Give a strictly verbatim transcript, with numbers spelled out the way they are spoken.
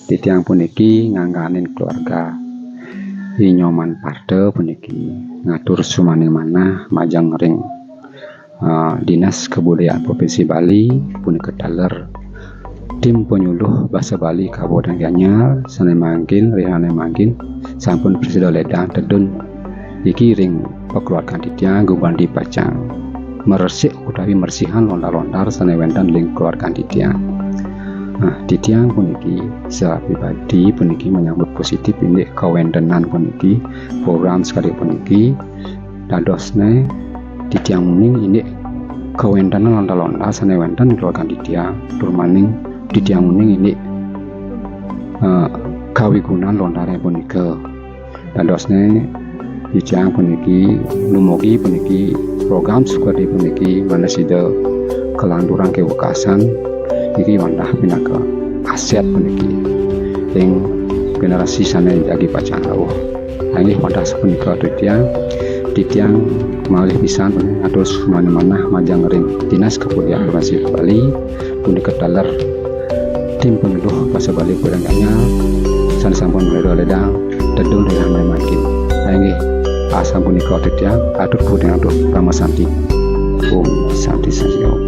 titiang puniki ngangganin keluarga I Nyoman Parda puniki ngatur sumaning manah majeng ring, eh, Dinas Kebudayaan Provinsi Bali, punika taler tim panyuluh basa Bali Kabupaten Gianyar, sane mangkin, rihane mangkin, sampun prasida ledang tedun iki ring pakeluargan titiang, gumadi pacang mresik utawi mresihan lontar-lontar sane wenten ring keluargan titiang. Nah, titiang puniki secara pribadi puniki menyambut positif indik kawentenan puniki, program sekadi puniki, dadosne titiang uning indik kawentenan lontar-lontar sane wenten ring keluargan titiang, tur malih titiang uning indik, eh, kawigunan lontare punika. Dadosne titiang puniki, dumugi puniki, program sukadi puniki, mangda sida kalanturang kawekasan, niki wantah pinaka aset puniki ring generasi sane jagi pacang rauh. Nah, inggih wantah sapunika titiang, titiang malih pisan ngatur sumaning manah majeng ring Dinas Kebudayaan Provinsi Bali, punika taler tim panyuluh basa Bali Kabupaten Gianyar, sane sampun prasida ledang tedun rihane mangkin. Nah, inggih, asapunika titiang, atur puting atur parama santi. Om Santi Santi Om.